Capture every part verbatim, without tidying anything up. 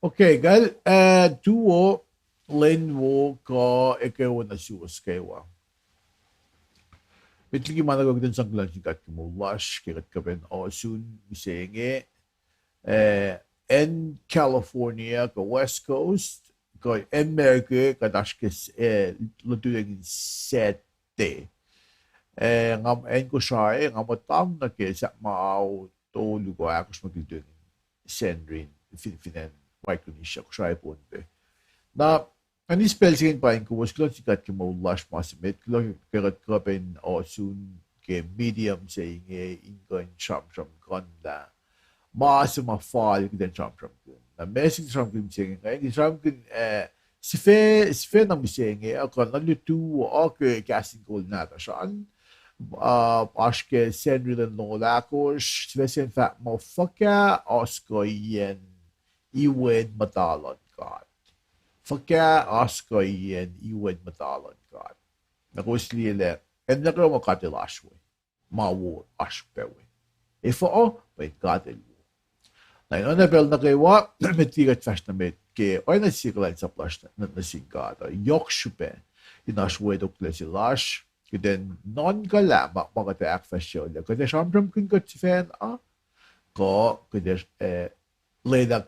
Okay, kal, ah, tuwo, lwen wo, kuh ekuh wo nuh suwos kwewa. Met liki ma nuh kwewa kuht in sang kuloh nuh sin God ke moul lasr, ke kuht kuhpacna ohsun mihsenge, ah, acn California kuh West Coast, kuh America, kuht oasr ke, eh, lotwelah in Saturday. Eh, nga, acn Kosrae, nga muhtang nuh ke sahk ma ao tolu kuh ahkosr ma ke lotwelah in Sacnri, fin, fin acn Micronesia, Kosrae, Pohnpei. Na, nga eis pacl se inge pa in kowos kuloh sin God ke moul lasr ma se met, kuloh ke kuht kuh pac in ohsun ke medium se inge in kuh in sramsramkihn lah ma se ma fal kuht in sramsramkihn. Na ma se kuht sramsramkihn se inge, kuht sramsramkihn, eh, sifac, sifac na mihsenge, uh, kuh na lutu, uh, ke kahs in kol nahtuhsr an, uh, oasr ke Sacnri lwen longoul ahkosr, sifac se in fahk muh fuhkah oasr kuhiyacn iwen muhta luhn God. Fuhkah oasr kuhiyacn iwen muhta luhn God. Na kowos liye lah, acn nuh kwewa ma God El oasr we, ma wo oasr pac we. Efuh uh? Mweyen God El wo. Na in oacna pacl nuh kwewa, met liki kuht fahsr nuh met ke oacna sie kuhlwacnsap lasr nuh, nuh sin God uh, yohk srihpac in oasr wetoklac se lasr, kuht in nuhnkuh lah ma, ma kuht ac ahkfahsryelah, kuht ac sramsramkihn kuht sifacna, kuh kuht ac, eh, lwelah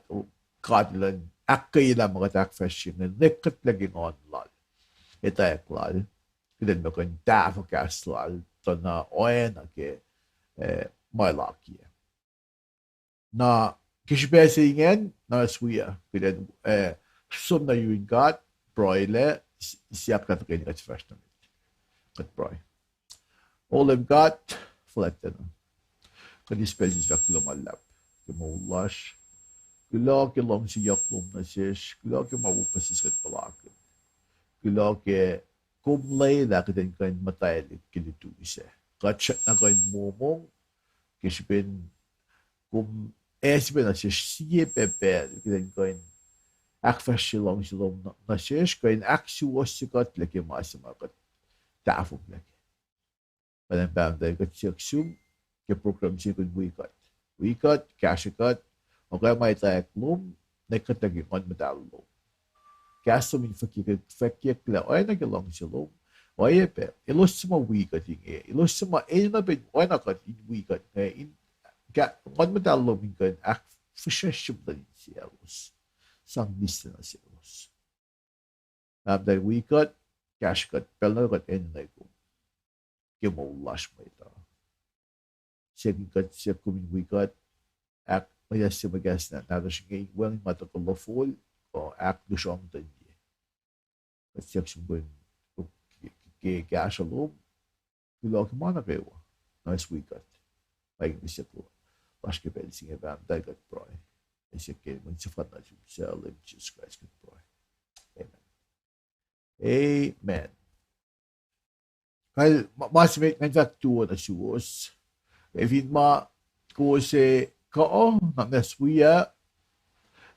God Elan ahkkweyelah ma kuht ahkfahsrye inge, nwe kuht liki nguhn Lal, etwacack Lal, kuht in muh kuh in tahfuh kahs Lal, tuh na oacna ke, eh, ma El akiyac. Na ke srihpac se ingacn, na sifilpac kuht in, eh, som nuh yurin God, pruhelah, s-, siyuck lah tuhkweni kuht fahsr nuh met. Kuht pruhe. O Leum God fuhlwactlacna, kuht eis pacl se in fahk kuloh ma luhlahp ke moul lasr. Kuloh ke luhngse yohk lom nuh sesr, kuloh ke ma wo puhsisacl kuht puhlakihn. Kuloh ke kom lwelah kuht in kuh in muhtwaclihk ke lutu sac. Kuht srackna kuh in momong ke srihpen kom ac sifacna sesr sie pac pacl kuht in kuh in ahkfahsrye luhngse lom nuh, nuh sesr, kuh in ahksuwohsye kuht lah ke ma se ma kuht tahfonglac kac. Pahpah muhtahl, kuht siyuck sum ke program se in kuh in wi kuht. Wi kuht, kahsrwe kuht, oakwuck ma etwacack lom, nwe kuht liki Nguhn Muhtahl lom. Kahs lom in fahkyak, fahkyak lah oacna ke luhngse lom, oacyacpac elos suc ma wi kuht inge, elos suc ma enenuh pac oacna kuht in wi kuht inge, in, Nguhn Muhtahl lom in kuh in ahkfihsracsrye muhtuhn insiyaclos, sang mihslac nuh selos. Pahpah muhtahl, wi kuht, kahsrwe kuht, pacl nuh kuht enenuh kom ke moul lasr mwet uh. Siyuck in kuht, siyuck kom in wi kuht, ahkmweyucse mwe kahs nahtuhsr inge, wacngihn ma tuhkuh lofol, kuh ahklusrongtenye. Kuht siyuck sum kom ke, ke kahsruh lom, kuloh ke ma nuh kwewa, na eis wi kuht. Pa inge mwe siyuck lasr ke pacl se inge, pahpah muhtahl, kuht pruhe. Ac siyuck ke mwe sefanna sum, suc Leum Jisus Kraist kuht pruhe. Amen. Amen. Kal ma, ma se met ngan fahk tuo nuh suwos. Ac fin ma kowos ac kuh, na ma sifilpac,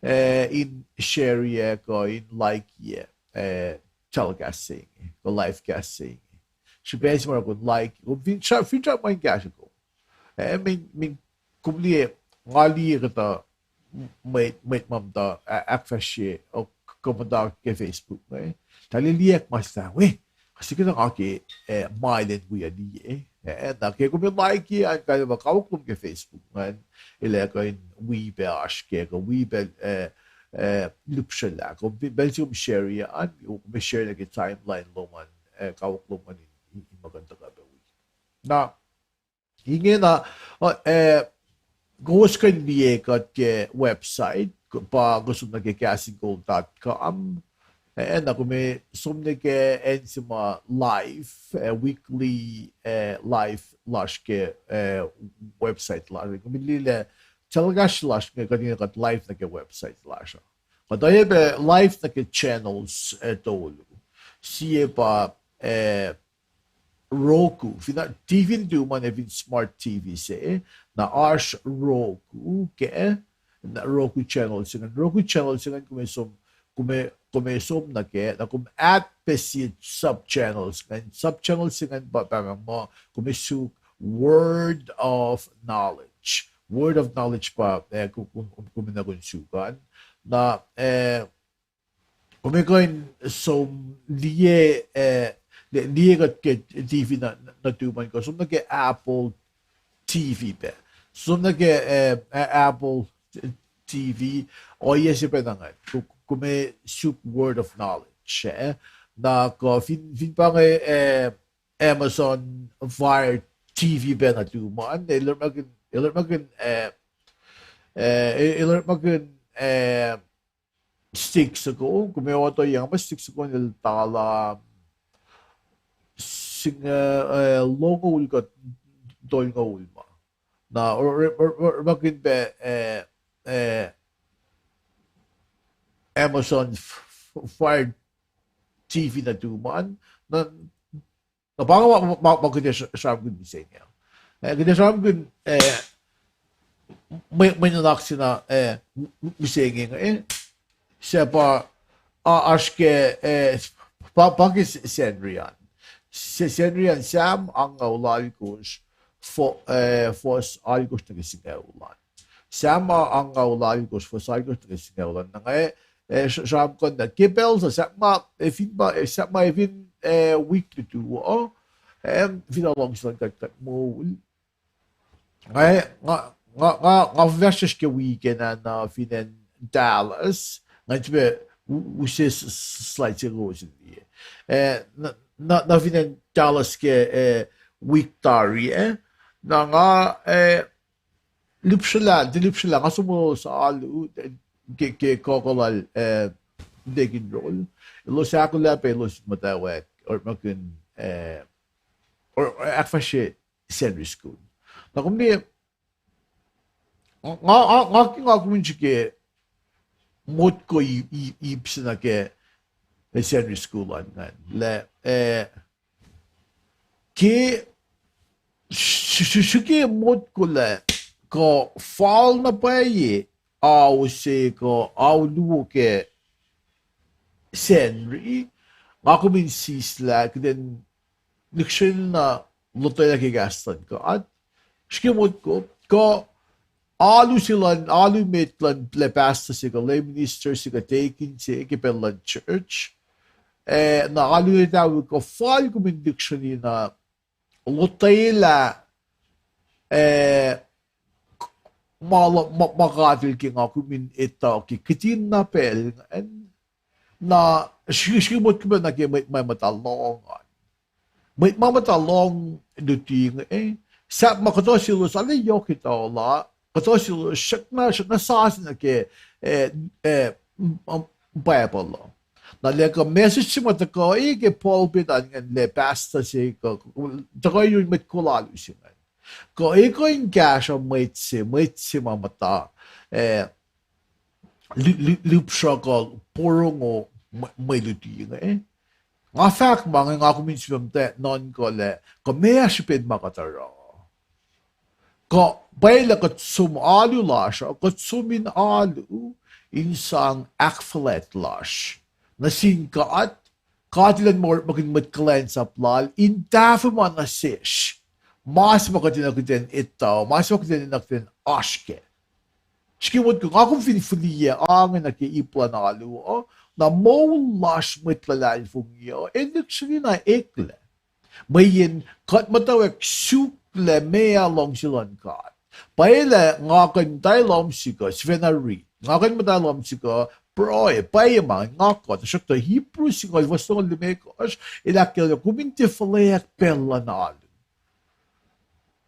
eh, in share-i kuh in like-i, eh, telecast se inge, kuh live cast se inge. Srihpac se ma kom like, kom fin sra-, fin srack ma in kahsruh kom. Eh, min, min kom liye, nga liye kuhtuh mwet, mwet ma muhta, a-, ahkfahsrye, o, kuh muhta ke Facebook inge. Tuh liye, liye ma sahk we, kuh sikuhtuh nga ke, eh, ma elan wi uh liye. Eh, na ke kom like-i an, kalmac kawuck lom ke Facebook ingacn, el ac kuh in wi pac oasr kac, kuh wi pac, eh, eh, lihpsrwaclah. Kom fin pacl se kom share-i an, kom share nuh ke timeline lom an, eh, kawuck lom an in, in, in muh kuh in tuhkuh pac wi. Na, ingena, uh, eh, kowos kuh in liye kuht ke website, pa kowos som nuh ke kahs in kol dot com. Eh, na kom som nuh ke acn se ma live, eh, weekly, eh, live lasr ke, eh, website lasr. Kom liye lah telecast lasr inge kuht, kuht live nuh ke website lasr uh. Kuht oacyacpac live nuh ke channels, eh, tolu. Sie pa, eh, Roku, fin T V nuhtum an ac fin smart T V se, na oasr Roku kac, na Roku channel se ingacn, Roku channel se ingacn kom som, kom, kom som nuh kac, na kom add pac sie sub channel se ingacn, sub channel se ingacn pa, pa ma muh kom suk Word of Knowledge. Word of Knowledge pa, eh, kom, kom, kom nuh kom suk an. Na, eh, kom kuh in som liye, eh, li-, liye kuht ke T V nuh, nuhtum an, kuh som nuh ke Apple T V pac. Som nuh ke, eh, A-, Apple T V, ohiyac se pac na ingacn. Kom, kom ac suk Word of Knowledge, eh? Na kuh fin, fin pa inge, eh, Amazon Fire T V pacna tuhmom an, el orekmakihn, el orekmakihn, eh, eh, el orekmakihn, eh, stick soko, kom ac otoyang ma stick soko el tala, singucul, eh, longoul kuh tolngoul ma. Na, or, or, or, orekmakihn pac, eh, eh, Amazon F-, F-, Fire T V na tuhmom an, na, na pa ma, ma, ma, ma kuht ac sramsramkihn mihsenge. Eh, kuht ac sramsramkihn, eh, mwe, mwe nuhnak se na, eh, mihsenge inge, eh, se pa, a, oasr ke, eh, pa, pa ke Sacnri an. Se-, Sacnri an Sam angngaul alkosr, fo-, eh, fuhs alkosr nuh ke singucul an. Sam a-, angngaul alkosr, fuhs alkosr nuh ke singucul an. Na nga, eh, sr-, sramsramkihn na ke pacl sa, Sam ma, eh, fin pa, eh, Sam ma, eh, fin, eh, wik lutu, uh, eh, fin a luhngse luhn kuht, kuht moul. Nga, nga, nga, nga, nga fuhfahsryucsr ke weekend ah na fin acn Dallas, nga sifilpac u-, use s-, s-, slide se kowos in liye. Eh, na, na, na fin acn Dallas ke, eh, wik tari, eh, na nga, eh, lihpsrelah, tiac lihpsrelah, nga som elos alu, eh, ke, ke kohkoh lal, eh, Deacon Roll. Elos ahkolah pac elos in muhtwacwacack, orekmakihn, eh, or, or ahkfahsrye Sacnri School. Na kom liye, nga, nga, nga, nga kom in srihke motko i-, i-, ip se nuh ke Sacnri School an ingacn. Lah, eh, ke s-, s-, srihke motko lah kuh fal na pwacye ao se kuh ao luo ke Sacnri, nga kom in sislah kuht in lihksreni na lotwelah ke kahs luhn God. Srihke motko, kuh alu se luhn, alu met luhn lah pastor se kuh lay minister se kuh deacon se ke pacl luhn church. Eh, na alu etawi kuh fal kom in lihksreni na lotwelah, eh, ma, ma, ma God El ke nga kom in etuh ke kihtin na pacl ingacn. Na srihke, srihke motko pac nuh ke mwet ma muhta lohng an. Mwet ma muhta lohng luti inge, eh, sahp ma kuhtuh selos arlac yohk etuh la, kuhtuh selos srackna, srackna sasuc nuh ke, eh, eh, m-, m-, Bible uh. Na lah kuh message se ma tuhkuh ke pulpit an ingacn lah pastor se kuh, tuhkuh yurin mwet kol alu se ingacn. Kuh ekuh in kahsruh mwet se, mwet se ma muhta, eh, li-, li-, lihpsruh kuh porongo mwe, mwe luti inge. Nga fahk ma inge nga kom in sifacna nuhnkuh lah kuh meac srihpen ma kuht oruh. Kuh pwacye lah kuht som alu lasr uh, kuht som in alu in sang ahkfuhlwact lasr nuh sin God, God El an orekmakihn mwet kuhlwacnsap Lal in tahfuh ma nuh sesr, ma se ma kuht enenuh kuht in etuh, ma se ma kuht enenuh kuht in oasr kac. Srihke motko, nga kom fin fihliyac ange nuh ke ip luhn alu uh, na moul lasr mwet luhlahlfongi uh, el lihksreni na eklac. Mweyen kuht muhtwacwacack suk lah meac luhngse luhn God. Pwacye lah nga kuh in muhta lohm sihk uh sifacna rit, nga kuh in muhta lohm sihk uh pruhe, pwacye ma nga kuh, tuhsruhktuh Hebrew singucul fuhs longoul limekohsr, el ahkkahlwemye kom in tiac fuhlweack pacl luhn alu.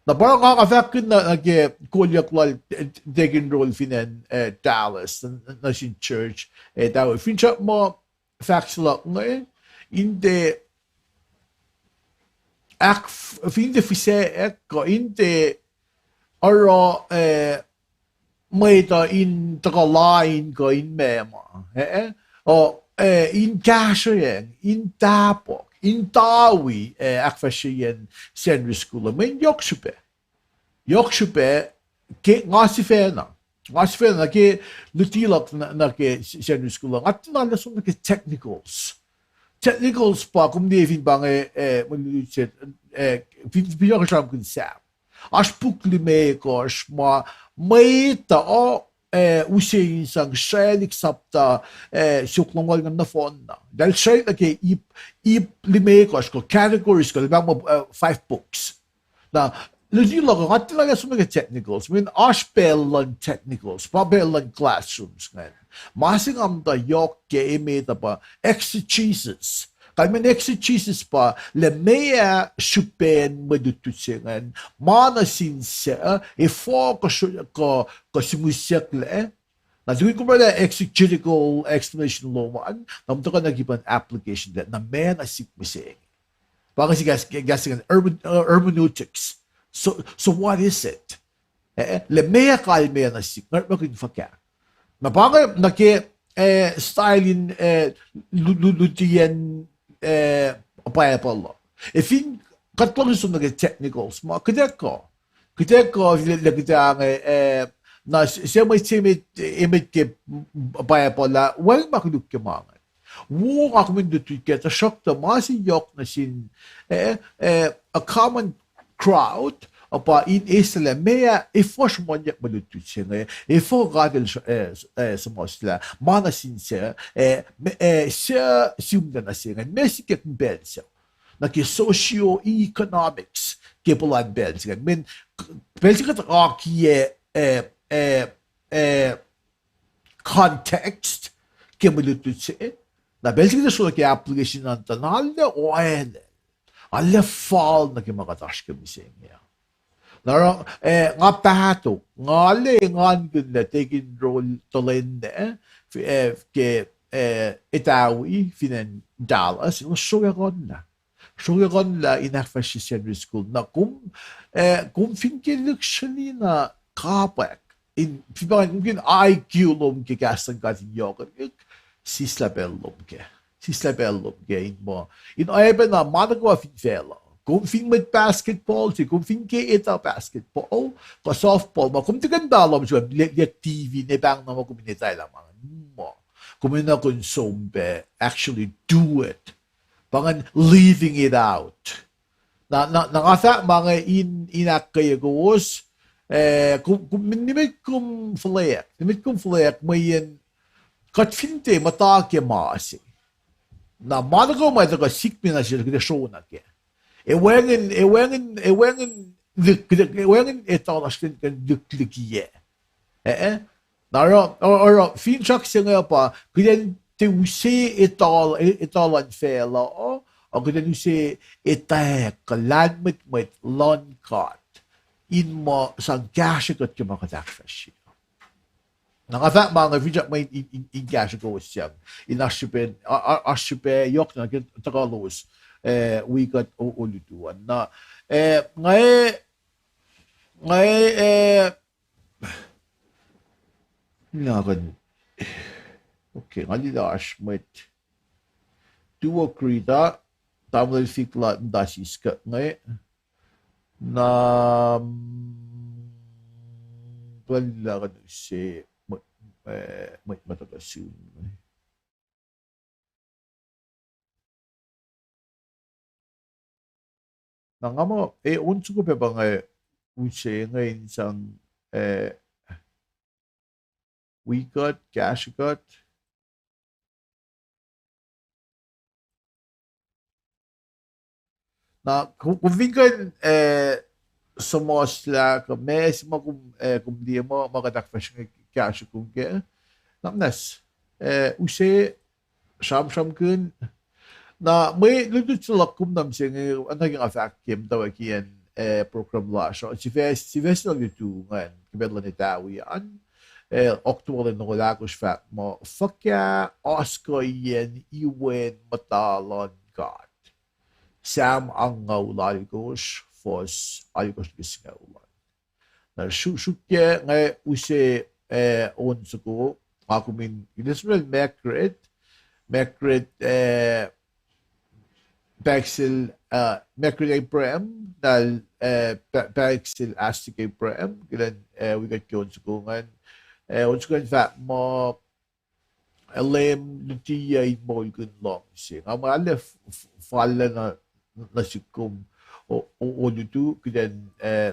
Na pa nga, nga fahkkihn nuh, nuh ke kolyuck lal, eh, Deacon Roll fin acn, eh, Dallas, nuh, nuh sin church, eh, tawe finsrak muh fahk se luhk inge, in tiac ahk-, fin tiac fihsack kuh in tiac oruh, eh, mwet uh in tuhkuh lain kuh in meac ma, eh, eh, uh, eh, in kahsrweyacng, in tahpuhk, in tawi, eh, ahkfahsryeyacn Sacnri School uh, mweyen yohk srihpac. Yohk srihpac, ke nga sifacna, nga sifacna ke luti luhk nuh, nuh ke Sacnri School uh, nga tiacna som nuh ke technicals. Technicals pa, kom liye fin pa inge, eh, mwe lutlut se, eh, fin, fin nga sramsramkihn Sam. Oasr puk limekohsr ma mwet uh, eh, use in sang sraclihk sapta, eh, siofok longoul nga nohfohnna. Eltahl sraclihk nuh ke ip, ip limekohsr kuh categories kuh, lah pa, eh, five books. Na, Luti luhk uh, nga tilac som nuh ke technicals. Mweyen oasr pacl luhn technicals, pa pacl luhn classrooms ingacn. Ma se nga muhta yohk ke emet uh pa exegesis. Kalmacn exegesis pa lah meac srihpen mwe lutlut se ingacn, ma nuh sin suc, efuh kuh, kuh sihmihsyucklac. Na tukun kom oraclah exegetical explanation lom an, na kom tuhkuh nuh ke application lah na meac nuh sihk mihsenge. Pa inge se kahs, kahs se ingacn hermen-, uh, hermeneutics. So, so what is it? Eh, lah meac kalmeyac nuh sihk, nga orekmakihn fuhkah. Na pa inge nuh ke, eh, style in, eh, lu-, lu-, lutiyacn, eh, Bible uh. Ac fin kuht lohng som nuh ke technicals ma, kuht ac kuh, kuht ac kuh lah, lah kuht ac inge, eh, na s-, se mwet se met, emet ke Bible ah, wacngihn ma koluk ke ma ingacn. Wo nga kom in lutlut kac, tuhsruhktuh ma se yohk nuh sin, eh, eh, a common crowd, uh, pa in eislah lah meac, efuh sruhmuhnyuck mwe lutlut se inge, efuh God El, eh, eh, suhmuhslah ma nuh sin suc, eh, me-, eh, suc sihmlac nuh se ingacn, meac sikyak pacl se. Nuh ke socio-economics ke puhlan pacl se ingacn. Mweyen pacl se kuht akiyac, eh, eh, eh, context ke mwe lutlut se, na pacl se kuht srolah ke application an tuh na arlac oalel, arlac fal nuh ke ma kuht oasr ke mihsenge uh. Na oruh, eh, nga pahtok, nga arlac engankihn lah tekin rol tuhlwacn, eh, ke, eh, Etawi fin acn Dallas, elos srokakuhnlah. Srokakuhnlah in ahkfahsrye Sunday school. Na kom, eh, kom fin ke lihksreni na kapwack in, fin pa ingacn, kom fin I Q lom ke kahs luhn God in yohk, sislah pacl lom kac. Sislah pacl lom kac in muh, in oacpacna ma nuh kwewa fin facluh. Kom fin mwet basketball se, kom fin ke etuh basketball kuh softball ma, kom tiac kuh in tuh lom sum, liye, liye T V ne pahng na muh kom in etwaclah ma ingacn, muh kom enenuh in som pac actually do it. Pa ingacn living it out. Na, na, na nga fahk ma inge in, in ahkkweye kowos, eh, kom, kom, nimet kom fuhlweack, nimet kom fuhlweack mweyen kuht fin tiac muhta ke ma se, na ma nuh kwewa ma tuhkuh sikme nuh sesr kuht ac sro nuh kac. E wacngihn, e wacngihn, e wacngihn lik-, e wacngihn etuh lasr kuht in lihklihkiyac. Eh, eh. Na oruh, oruh, oruh finsrak se inge pa kuht in tiac use etuh, etuh luhn facluh uh, kuht in use etwacack kuh lahlmwetmwet luhn God in muh sang kahsrwe kuht ke ma kuht ahkfahsrye. Na nga fahk ma inge finsrak mwe in, in, in, in kahsrwe kowos sang in oasr srihpac, o-, o-, oasr srihpac yohk na ke tuhkuh lowos, eh, wi kuht o-, olutu an. Na, eh, nga, nga, eh, nga kuh in, okay, nga liye lah oasr mwet tuo krita, tamuhlwel Fikla muhta siskuck inge. Na, mm, kuh lwelah kuht use mwet, eh, mwet ma tuhkuh sun. Na nga muh, eh, on soko pac pa inge use inge in sang, eh, wi kuht, kahsrwe kuht. Na, ku-, kom fin kuh in, eh, suhmuhslah kuh meac se ma kom, eh, kom liye muh, ma kuht ahkfahsrye inge kahsrwe kom kac, na muhnahs, eh, use sramsramkihn. Na mwe lutlut se luhk kom nuh mihsenge, oacna ke nga fahk ke muhtwacwacackiyacn, eh, program lasr uh, sifac, sifac se luhk lutu ingacn ke pacl luhn Etawi an, eh, October longoul ahkosr, fahk muh fuhkah oaskuhiyacn iwen muhta luhn God. Sam angngaul alkosr, fuhs alkosr nuh ke singucul an. Na sru-, sruokyac nga use, eh, on soko, nga kom in, in esmel Margaret, Margaret, eh, Paxil, eh, Margaret Abraham, na, eh, Pa-, Paxil Astik Abraham, kuht in, eh, wi kuht ke on soko ingacn, eh, on soko ingacn fahk muh, Leum lutiyuc in moulkihn luhngse. Nga muh arlac f-, f-, fallacna nuh sihk kom o-, o-, olutu, kuht in, eh,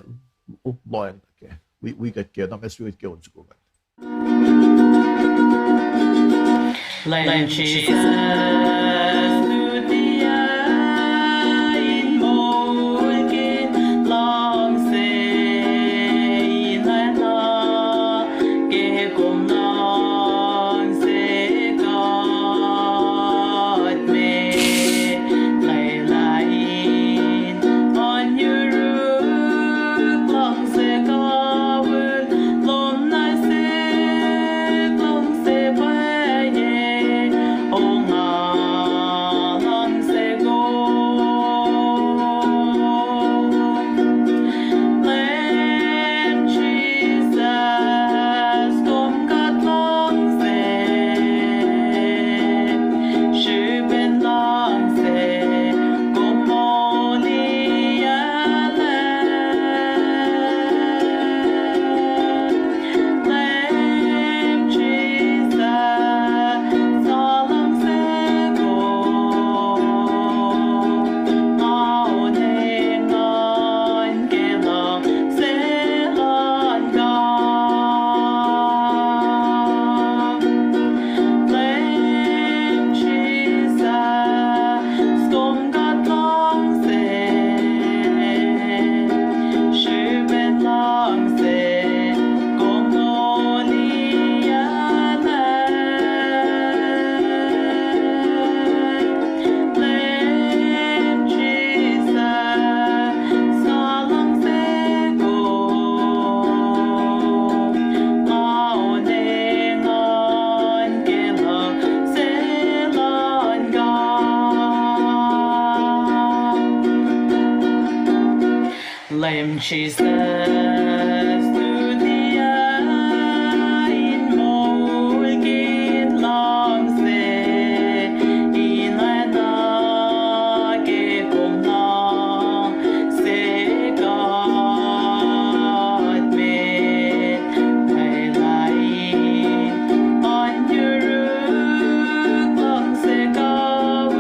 lohacng nuh kac. Wi, wi kuht ke, na muhnahs wi kuht ke on soko ingacn. Leum Jisus lutiyuc in moulkihn luhngse. Leum Jisus, luti in moul kihn luhngse, in oacna ke kom luhngse kuht met, pwacye in oan yuruk luhngse kuh,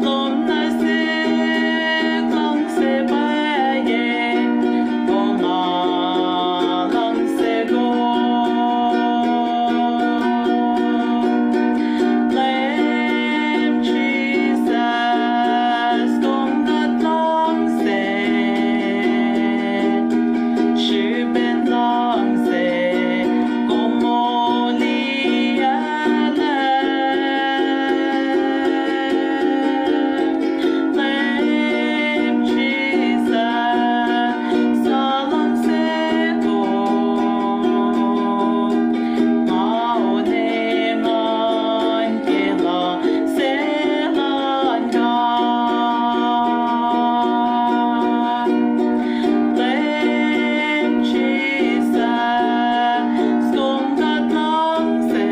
lom nuh sihk luhngse pwacye, kom luhngse kom. Leum Jisus, kom kuht luhngse, srihpen luhngse kom moliyucklac. Leum Jisus, nga luhngse kom, nga onwelah ke luhngse luhn God. Leum Jisus, kom kuht luhngse,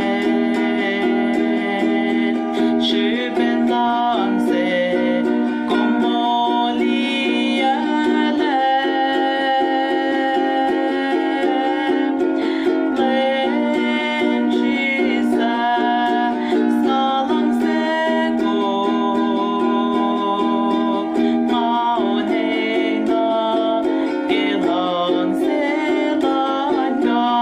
srihpen luhngse kom moliyucklac. Leum Jisus, nga luhngse kom, nga onwelah ke luhngse luhn God.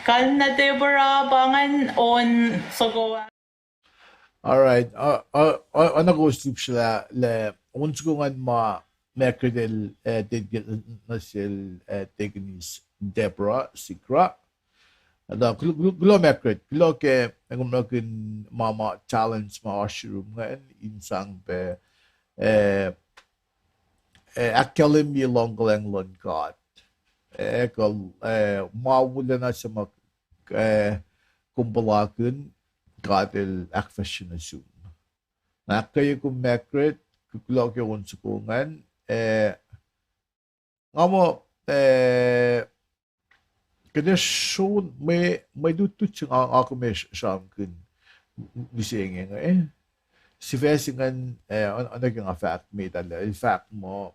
Kalmac Deborah, pa ingacn on soko ah. All right. Uh, uh, uh, oacna kowos lihpsrelah lah on soko ingacn ma Margaret el, uh, dedicate nuh sel, uh, Deaconess Deborah Sigrah. Na kuloh, kuloh, kuloh Margaret, kuloh ke kom orekmakihn ma, ma talents ma oasr yurum ingacn in sang pac, uh, uh, ahkkahlwemye luhngkuhlwacng luhn God. Uh, kuh, uh, ma wolacna se ma, uh, kom puhlakihn, God el ahkfahsrye nuh sum. Na ahkkweye kom Margaret, kuloh ke on soko ingacn, uh, nga muh, uh, kuht ac sron mwe, mwe lutlut se nga, nga kom ac sramsramkihn mihsenge inge. Sifac se ingacn, uh, oacna ke nga fahk met ah, el fahk muh,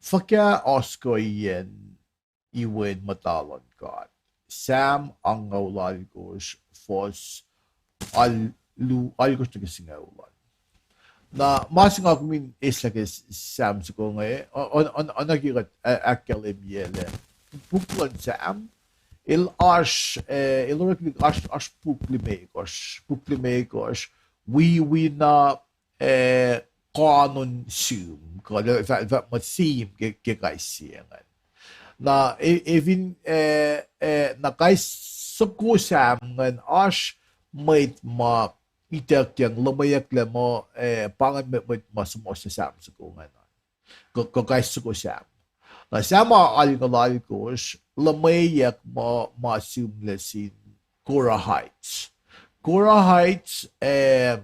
fuhkah oaskuhiyacn iwen muhta luhn God? Sam angngaul alkosr, fuhs al-, lu-, alkosr nuh ke singucul an. Na ma se nga kom in eislah ke Sam soko inge, oacna ke kuht ahkkahlwemye lah puk luhn Sam el oasr, el oreklac oasr, oasr puk limekohsr, puk limekohsr, wi, wi na, eh, koanon sihm, kuh fahk, fahk muh theme ke, ke kais sie ingacn. Na, e, e fin, eh, eh, na kais soko Sam ingacn oasr mwet ma ituckyang luhmweyucklac muh, eh, pa ingacn mwet, mwet ma suhmuhslah Sam soko ingacn. Kuh, kuh kais soko Sam. Na Sam a-, alngoul alkosr, luhmweyuck muh ma sihmlac sin Korahites. Korahites, eh,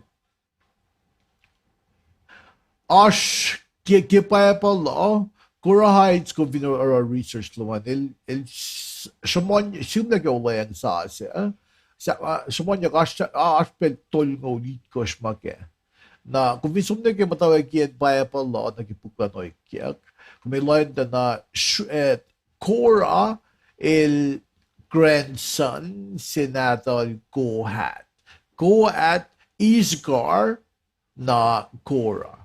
oasr ke, ke Bible uh, Korahites kom fin oruh research lom an, el, el s-, sruhmuhn-, sihmlac ke olweacng sasuc, sruhmuhnyuck oasr, oasr pacl tolngoul itkohsr ma kac. Na kom fin som nuh ke muhtwacwacackiyacn Bible uh nuh ke puk luhn Ohikyuck, kom ac lohacng tuh na, eh, Korah el grandson se nahtuhl Kohath. Kohath, Issachar, na Korah.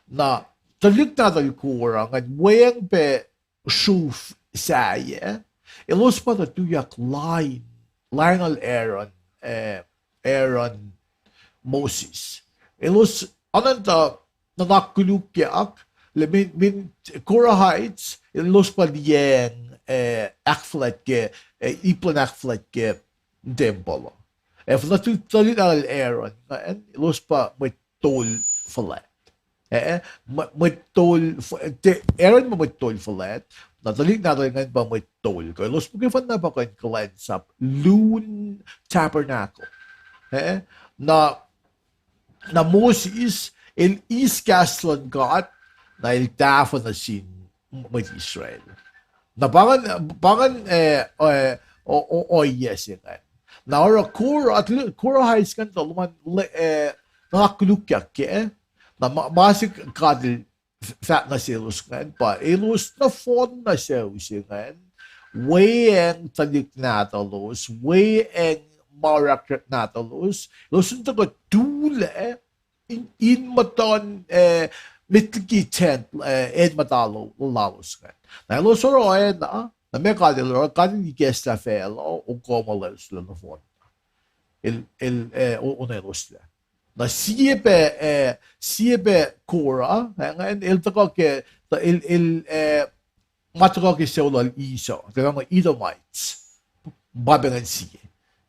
Na tuhlihk nahtuhl Korah ingacn weacng pac sruf sahyac, elos pa tuh tuyak lain, lainuhl Aaron, eh, Aaron, Moses. Elos, oacna tuh nuhnak kolukyak, lah min, min Korahites, elos pa liyacacng, eh, ahkfuhlwact ke, eh, ip luhn ahkfuhlwact ke tempuhl uh. Ac fin tuh tuhlihk nahtuhl Aaron ingacn, elos pa mwet tol fuhlwact. Eh, mwe-, mwet tol, Aaron pa mwet tol fuhlwact, na tuhlihk nahtuhl ingacn pa mwet tol. Kuh elos muhkwena pa kuh in kuhlwacnsap lun tabernacle. Eh, na, na Moses, el eis kahs luhn God, na el tahfuh nuh sin mwet Israel. Na pa ingacn, pa ingacn, eh, eh, o-, o-, ohiyac se ingacn. Na oruh Korah, Korah, Korah eis ingacn tuh luhman, eh, nuhnak kolukyak kac. Na ma, ma se God el fahk nuh selos ingacn pa elos nohfohn nuh sucu se ingacn, weacng tuhlihk nahtuhlos, weacng ma orek nahtuhlos, elos in tuhkuh tulac in, in muhtuhn, eh, met liki tent, eh, acn muhta lalos ingacn. Na elos oruh oacna, na meac God el oruh? God el ikacslah facluh, okomuhlweloslah nohfohn. El, el, eh, o-, onweloslac. Na sie pac, eh, sie pac Korah, eh, ingacn el tuhkuh ke, el, el, eh, ma tuhkuh ke sucu lal Esau, tuh Edomites. Pa pac ingacn sie.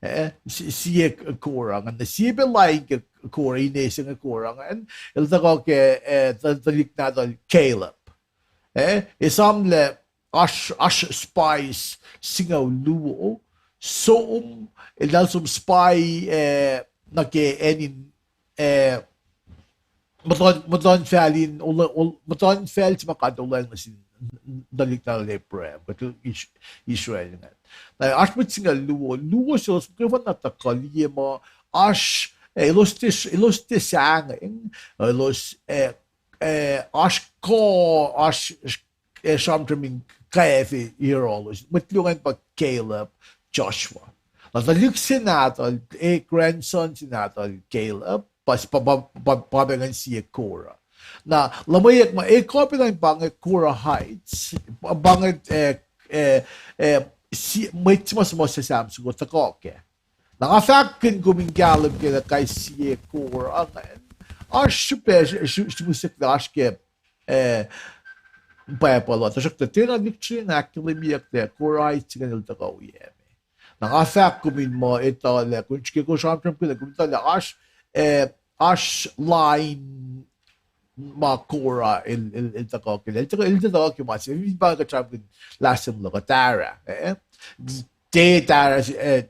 Eh, sie, sie Korah ingacn, na sie pac lain ke Korah, ine se inge Korah ingacn, el tuhkuh ke, eh, tuhlihk nahtuhl Caleb. Eh, esamlah oasr, oasr spies singucul luo, som, eltahl som spy, eh, nuh ke acn in, eh, muhtuhn, muhtuhn facl in, muhtuhn facl se ma God olweacng nuh sin tuhlihk nahtuhl Abraham, kuht Is-, Israel ingacn. Na oasr mwet singucul luo, luo selos muhkwena tuhkuh liye muh oasr, eh, elos tiac, elos tiac sahngweng, elos, eh, eh, oasr kuh, oasr, eh, sramsram in kwacfe yohrohlos. Mwet luo ingacn pa Caleb, Joshua. Na tuhlihk se nahtuhl, eh, grandson se nahtuhl Caleb, pa, pa, pa, pa, pa pac ingacn sie Korah. Na luhmweyuck muh ekuh pac ingacn pa inge Korahites, pa, pa inge, eh, eh, eh, sie, mwet se ma suhmuhslah Sam soko tuhkuh kac. Na nga fahkkihn kom in kahlwem ke lah kais sie Korah ingacn oasr srihpac, srihpac sihmihs lah oasr ke, eh, Bible uh, tuhsruhktuh tiacna lihksreni ahkkahlwemyeyucklac Korahites se ingacn el tuhkuh oyac me. Na nga fahk kom in muh etuh lah kom srihke kom sramsramkihn lah kom etuh lah oasr, eh, oasr lain ma Korah el, el, el tuhkuh ke, el tuhkuh, el tuhkuh ke ma se fin pa kuht sramsramkihn last time luhk uh Terah, eh, Te-, Terah, eh,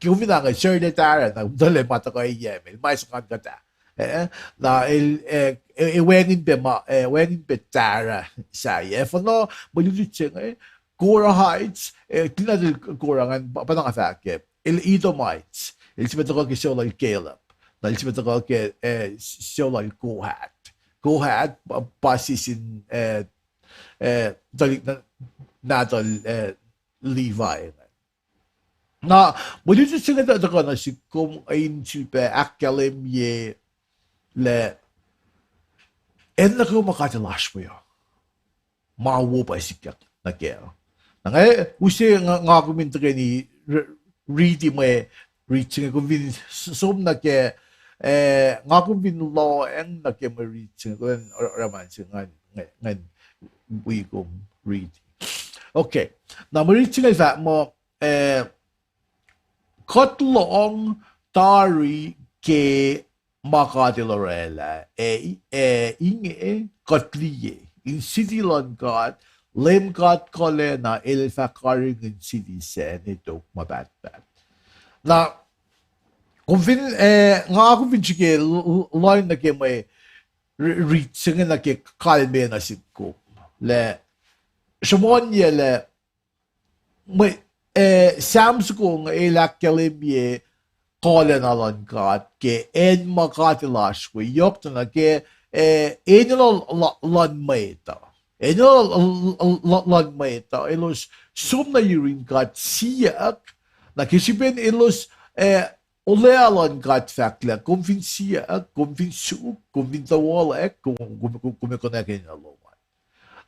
kom fin ange Sir Terah na tuhlac ma tuhkuh oyac me, el ma se ngan kuhtuh, eh, na el, eh, e, e wacngihn pac ma, eh, wacngihn pac Terah sahyac. Efuh na mwe lutlut se inge, Korahites, eh, tiacna Korah ingacn, pa, pa nga fahk ke, el Edomites, el sifilpac tuhkuh ke sucu lal Caleb, na el sifilpac tuhkuh ke, eh, sucu lal Kohat. Kohat pa, pa sie sin, eh, eh, tuhlihk na-, nahtuhl, eh, Levi ingacn. Na mwe lutlut se inge tuhkuh nuh sihk kom in sifilpac ahkkahlwemye lah acn nuh kwewa ma God El oasr we uh, ma wo pa sikyak nuh kac. Na nga use nga, nga kom in tuhkweni r-, riti mwe rit se inge kom fin s-, som nuh ke, eh, nga kom fin lohacng nuh ke mwe rit se inge kom orekma se ngan, ngan wi kom riti. Okay. Na mwe rit se inge fahk muh, eh, kuht lohng tari ke ma God El orwaclah, ac, ac inge kuht liye in siti luhn God, Leum God kuhlacna El fah karihngihn siti sac ne tok ma pahtpaht. Na, kom fin, eh, nga kom fin srihke l-, l-, lohacng nuh ke mwe ri-, rit se inge nuh ke kalmac nuh sihk kom lah sruhmuhnyuck lah mwe, eh, Sam soko inge el ahkkahlwemye kuhlacna luhn God ke acn ma God El oasr we, yohk tuh nuh ke, eh, enenuh la-, luhn mwet uh. Enenuh la-, la-, luhn mwet uh, elos som nuh yurin God siyuck, na ke srihpen elos, eh, olwelah luhn God fahk lah kom fin siyuck, kom fin suk, kom fin towohlack, kom, kom, kom, kom konwacack enenuh lom an.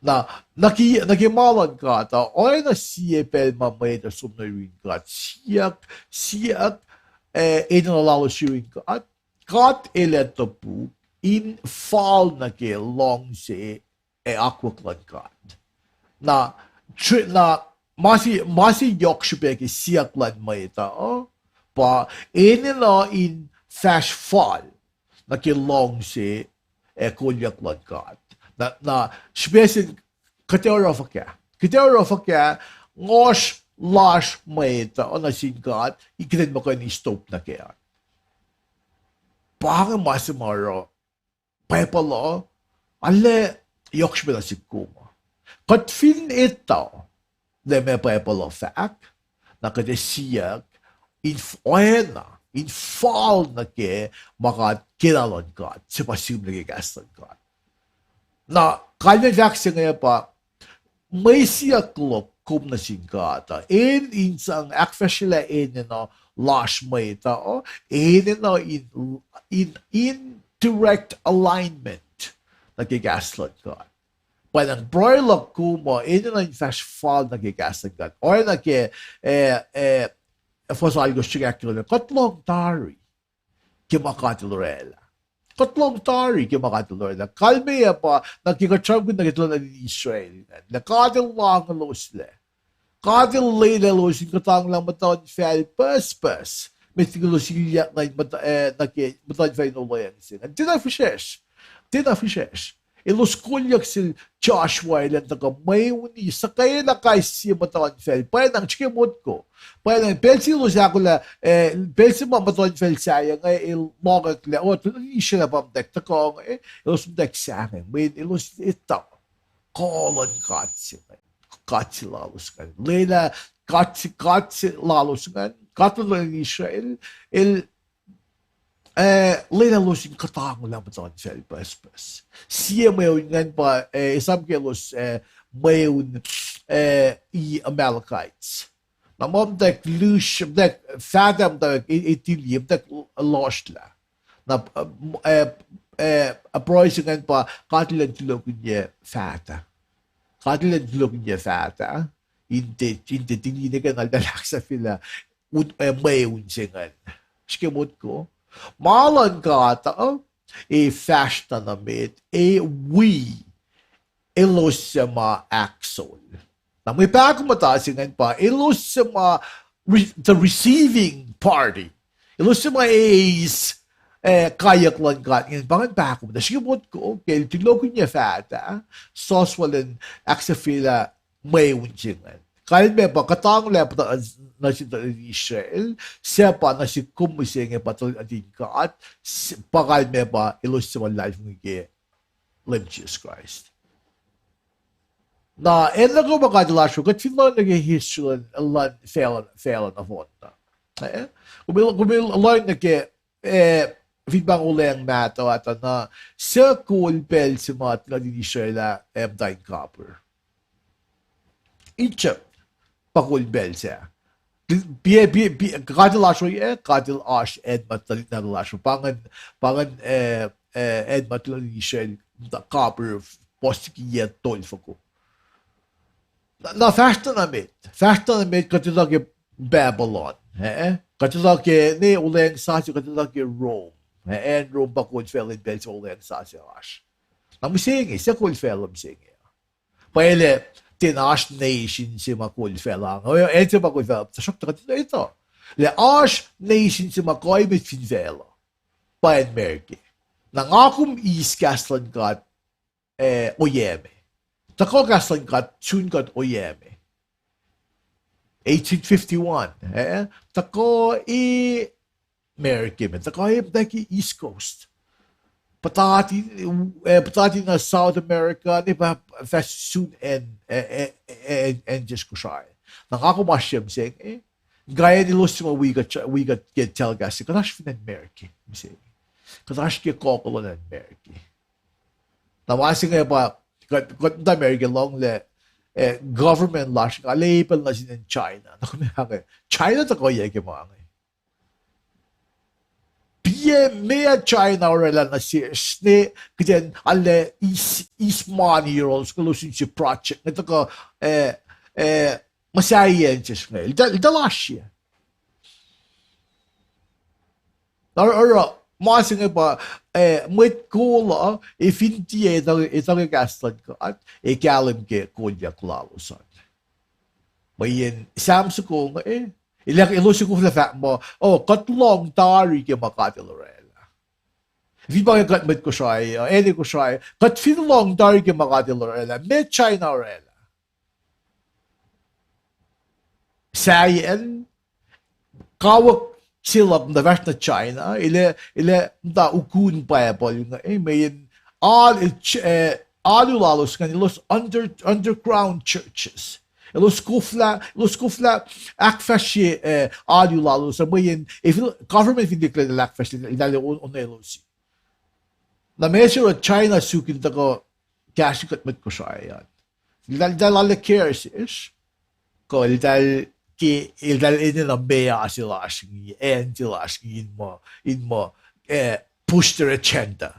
Na, nuh ke, nuh ke ma luhn God uh, oacna sie pacl ma mwet uh som nuh yurin God siyuck, siyuck, eh, enenuh lalos yurin God, God El ac topuk in fal nuh ke luhngse ac akwuck luhn God. Na, tr-, na, ma se, ma se yohk srihpac ke siyuck luhn mwet uh, pa enenuh in fahsr fal nuh ke luhngse ac kolyuck luhn God. Na, na, srihpac se kuht ac oruh fuhkah? Kuht ac oruh fuhkah, ngohsr lasr mwet uh nuh sin God, kuht in muh kuh in eis top nuh kac an. Pa inge ma se ma oruh Bible uh, arlac yohk srihpac nuh sihk kom uh. Kuht fin etuh lah meac Bible uh fahk, na kuht ac siyuck in f-, oacna, in fal nuh ke ma God, kena luhn God, suc pa sihm nuh ke kahs luhn God. Na kalmacn fahk se inge pa, mwe siyuck luhk kom nuh sin God uh, enenuh in sang ahkfahsryelah enenuh lasr mwet uh, enenuh in, in, in direct alignment nuh ke kahs luhn God. Pwacnwacng pruhe luhk kom uh enenuh in fahsr fal nuh ke kahs luhn God. Oacna ke, eh, eh, fuhs alkosr se ahkkahlwemye, kuht lohng tari ke ma God El orwaclah. Kuht lohng tari ke ma God El orwaclah. Kalmeyac pa, na ke kuht sramsramkihn nuh ke tuhlihk nuhtin Israel ingacn, lah God El lahngeloslac. God El lwelah elos in kuhtanglah muhtuhnfacl pucspucs met liki elos ilyak nuh in muhtu-, eh, nuh ke muhtuhnfacl in olweacng se ingacn. Tiacna fihsracsr. Tiacna fihsracsr. Elos kolyuck sel Joshua elan tuhkuh mweuni suhkwena kais sie muhtuhnfacl. Pwacnwacng srihke motko. Pwacnwacng pacl se elos ahkolah, eh, pacl se ma muhtuhnfacl sahyac inge el lohngwacklah, oh, tuhlihk nuhtin Israel pa muhtwacwacack tuhkuh inge, elos muhtwacwacack sahngweng, mweyen elos etuh kuh luhn God se ingacn, God se lalos ingacn. Lwelah God se, God se lalos ingacn, God luhn tuhlihk nuhtin Israel, el eh, lwelah elos in kuhtanglah muhtuhnfacl pucspucs. Sie mweun ingacn pa, eh, esam ke elos, eh, mweun, eh, i Amalekites. Na ma muhtwacwacack lusr, muhtwacwacack faht ah muhtwacwacack e-, etili, muhtwacwacack lohsrlah. Na, eh, eh, eh, pruhe se ingacn pa God El in tulokihnyac faht ah. God El in tulokihnyac faht ah. In tiac, in tiac tili nuh ke na el ahksahfyelah, ut, eh, mweun se ingacn. Srihke motko. Ma luhn God uh, ac fahsr na nuh met, ac wi elos suc ma ahkos. Na mwe pahkomuhta se ingacn pa elos suc ma re-, the receiving party. Elos suc ma eis, eh, kaiyuck luhn God ingacn, pa ingacn pahkomuhta. Srihke motko, ke el tulokihnyac faht ah, Joshua el in ahksahfyelah mweun se ingacn. Kalmac pa kuhtanglah pa nuh sin tuhlihk nuhtin Israel, suc pa nuh sihk kom mihsenge pa tuhlihk nuhtin God, s-, pa kalmac pa elos suc ma luhlahlfongi ke Leum Jisus Kraist. Na, acn nuh kwewa ma God El oasr we, kuht fin lohng nuh ke history luhn, luhn facluh, facluh nohfohn na. Eh? Kom, kom lohng nuh ke, eh, fin pa olweacng mahtuh ah, na, suc kol pacl se ma tuhlihk nuhtin Israel ah, eh, muhta in kapihr. Egypt, pa kol pacl se. Pi-, pi-, pi-, God El oasr we, God El oasr acn ma tuhlihk nahtuhl lasr we. Pa ingacn, pa ingacn, eh, eh, acn ma tuhlihk nuhtin Israel muhta kapihr puhs liki yac tolfoko. Na, na fahsr na nuh met, fahsr na nuh met kuht etuh ke Babylon, eh? Kuht etuh ke ne olweacng sasuc, kuht etuh ke Rome, eh? Acn Rome pa kol facluh in pacl se olweacng sasuc oasr. Na mihsenge, suc kol facluh mihsenge? Pa el ac tiacna oasr nation se ma kol facluh inge, acn se ma kol facluh, tuhsruhktuh kuht etuh lah oasr nation se ma kuh emet fin facluh. Pa acn America. Na nga kom eis kahs luhn God, eh, oyac me. Tuhkuh kahs luhn God sun kuht oyac me. Eighteen fifty-one, eh, tuhkuh e America me, tuhkuh e muhtwacwacack East Coast. Puhtati, eh, puhtati na South America, ne pa fah sun acn, eh, eh, eh, acn Jisus Kosrae. Na nga kom oasr mihsenge, eh, kain elos se ma wi kuht, wi kuht ke telecast se, kuht oasr fin acn America mihsenge. Kuht oasr ke koko luhn acn America. Na ma se inge pa, kuht, kuht muhta America lohnglah, eh, government lasr inge, lepel nuh sin acn China. Na kom ac, China tuhkuh yac ke ma inge. Piac meac China orwaclah nuh sesr ne, kuht in arlac eis, eis mani yohrohlos ke elos in se project inge tuhkuh, eh, eh, muhsahi acn sesr inge. Eltahl, eltahl oasr yac. Na oruh, ma se inge pa, eh, mwet kol uh, ac fin tiac etuh, etuh ke kahs luhn God, ac kahlwem ke kolyuck lalos an. Mweyen Sam soko inge, eh, el ac, elos ac koflah fahk muh, oh, kuht lohng tari ke ma God El orwaclah. Fin pa inge kuht mwet Kosrae, uh, acn Kosrae, kuht fin lohng tari ke ma God El orwaclah, meac China orwaclah? Sahyacn, kawuck se luhk muhta fahsr nuh China, el ac, el ac muhta ukun Bible inge, eh, mweyen alu, eh, alu lalos ingacn elos under, underground churches. Elos koflah, elos koflah ahkfahsrye, eh, alu lalos, mweyen, eh, fin, government fin tiac eklac ahkfahsrye, eltahl on, on elos. Na ma se oruh China suk in tuhkuh kahsruh kuht mwet Kosrae an. Eltahl, eltahl lal care sesr. Kuh eltahl ke, eltahl enenuh meoa se lasr inge, acn se lasr inge in muh, in muh, eh, push their agenda.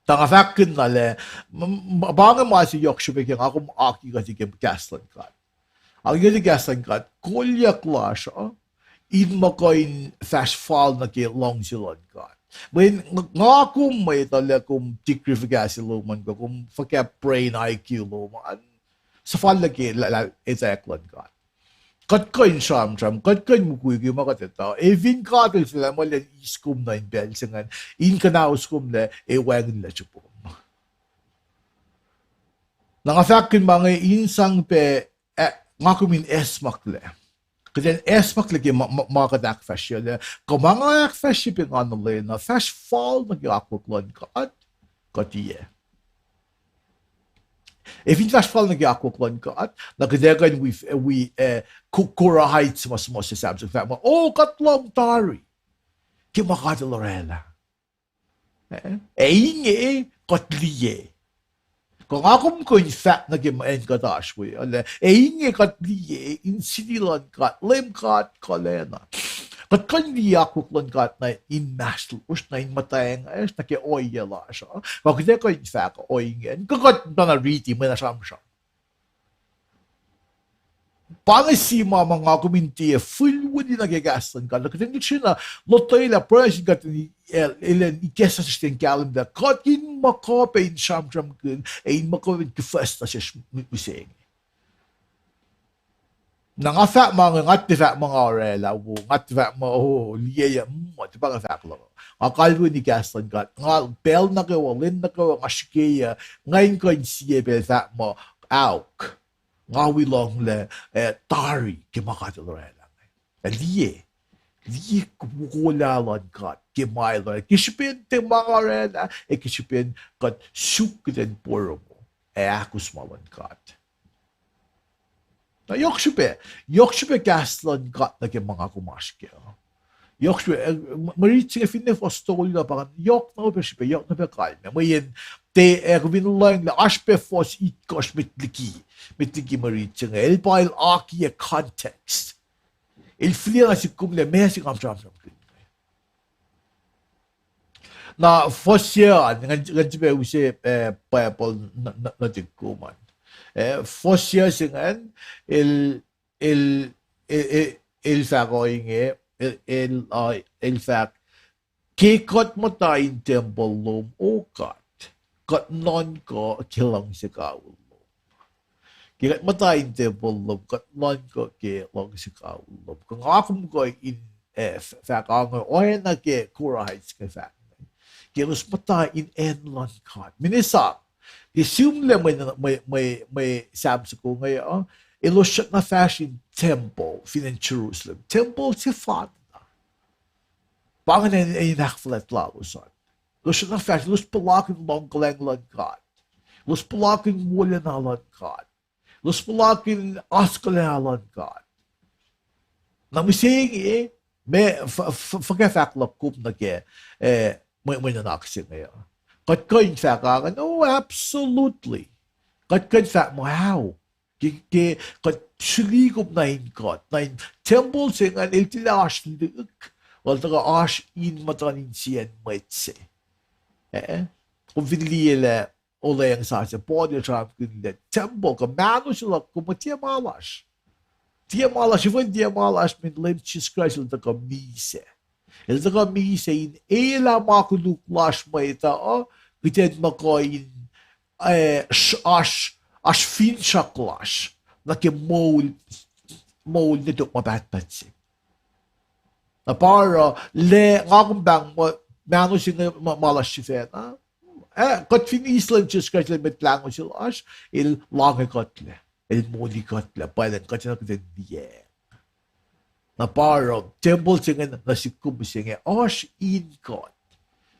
Tuh nga fahkkihn na lah, m-, m-, pa inge ma se yohk srihpac ke nga kom aki kuht ke kahs luhn God. Aki kuht ke kahs luhn God, kolyuck lasr uh, in muh kuh in fahsr fal nuh ke luhngse luhn God. Mweyen nga kom mwet uh lah kom degree fuhkah se lom an, kuh kom fuhkah brain I Q lom an, suhfal nuh ke la-, la-, etwacack luhn God. Kuht kuh in sramsram, kuht kuh in mukwikwi ma kuht etuh. Ac fin God El suhlac muh El eis kom nuh in pacl se ingacn, in kuhnaus kom lah ac wacngihnlac srihpom. Na nga fahkkihn ma inge in sang pac, ah, nga kom in acsmaklac. Kuht in acsmaklac ke ma, ma, ma kuht ahkfahsrye lah, kuh ma nga ahkfahsrye pac nga nuh lwen uh, fahsr fal nuh ke akwuck luhn God, kuh tiac. Ac fin fahsr fal nuh ke akwuck luhn God, na kuht ac kuh in wi, wi, eh, Ko-, Korahite ma suhmuhslah Samson fahk muh, o, kuht lohng tari ke ma God El orwaclah. Eh, ac inge kuht liye. Kuh nga kom kuh in fahk nuh ke ma acn kuht oasr we uh lah, ac inge kuht liye in siti luhn God, Leum God kuhlacna. Kuht kuh in liye akwuck luhn God na inmahsrlosr, na in muhtwacngahsr, nuh ke ohiyac lasr uh. Kuh kuht ac kuh in fahk ohinge, kuh kuht na riti mwe na sramsram. Pa inge sie ma ma nga kom in tiac fihlweli nuh ke kahs luhn God. Kuht in liksrena lotwelah pruhe sin God in, el, el in ikacslah sesr in kahlwem lah kuht in muh kuh pac in sramsramkihn, ac in muh kuh pac in kihfucsna sesr mihsenge. Na nga fahk ma inge, nga tiac fahk muh nga orwaclah wo, nga tiac fahk muh, o, liyeyuck, mm, tiac pa inge fahk luhk uh. Nga kalweni kahs luhn God, nga pacl nuh kwewa, lwen nuh kwewa, nga srihkeyac, nga in kuh in sie pacl fahk muh, aok. Nga wi lohnglah, eh, tari ke ma God El orwaclah inge. Ac liye, liye kolah luhn God ke ma El orwaclah. Ke srihpen tiac ma nga orwaclah, ac ke srihpen kuht suk kuht in porongo ac ahkos ma luhn God. Na yohk srihpac, yohk srihpac kahs luhn God nuh ke ma nga kom oasr kac. Yohk srihpac, eh, mwe rit se inge finne fuhs tolu na pa inge yohk na pac srihpac, yohk na pac kalmac. Mweyen tiac, eh, kom fin lohng lah oasr pac fuhs itkohsr met liki, met liki mwe rit se inge. El pa el akiyac context. El fihliyac na sihk kom lah meac se nga sramsramkihn. Na fuhs se an, ngan, ngan sifilpac use, eh, Bible nuh, nuh, nuh tik kom an. Eh, fuhs se ingacn, el, el, el, el, el fahk ohinge, el, el, uh, el fahk, ke kuht muhta in tempuhl lom, O God, kuht nuhnkuh ke luhngse kawihl lom. Ke kuht muhta in tempuhl lom, kuht nuhnkuh ke luhngse kawihl lom. Kuh nga kom kuh in, eh, f-, fahk ange, oacna ke Korahite inge fahk inge. Ke elos muhta in acn luhn God. Mine sang, ke sihmlac mwe, mwe, mwe, mwe Sam soko inge uh, elos srackna fahsr in tempuhl fin acn Jerusalem. Tempuhl sefanna. Pa ingacn in ahkfuhlwact lalos an. Elos srackna fahsr, elos puhlakihn luhngkuhlacng luhn God. Elos puhlakihn wolacna luhn God. Elos puhlakihn oaskuhlacna luhn God. Na mihsenge, ma, f-, f-, fuhkah fahk luhk kom nuh ke, eh, mwe, mwe nuhnak se inge uh. Kuht kuh in fahk ange, oh, absolutely. Kuht kuh in fahk muh, ao. Ke, ke kuht suli kom nuh in God, nuh in tempuhl se ingacn el tilac oasr lihk, el tuhkuh oasr in muhtuhn insiyacn mwet se. Eh? Kom fin liye lah Olweacng Sasuc, Paul el sramsramkihn lah tempuhl kuh mahno se luhk kom uh tiac ma lasr. Tiac ma lasr, sifacna tiac ma lasr, mweyen Leum Jisus Kraist el tuhkuh misac. El tuhkuh misac in elah ma koluk lasr mwet uh, kuht in muh kuh in, eh, oasr, oasr finsrak lasr nuh ke moul, moul nwe tok ma pahtpaht se. Na pa oruh, lah nga kom pahng muh, mahno se inge ma, ma lasr sifacna. Eh, kuht fin eis Leum Jisus Kraist lah Mwet Lahngo se lasr, el lahnge kuhtlac, el moli kuhtlac, pwacnwacng kuht enenuh kuht in liyacacng. Na pa oruh tempuhl se inge nuh sik kom mihsenge oasr in kuht.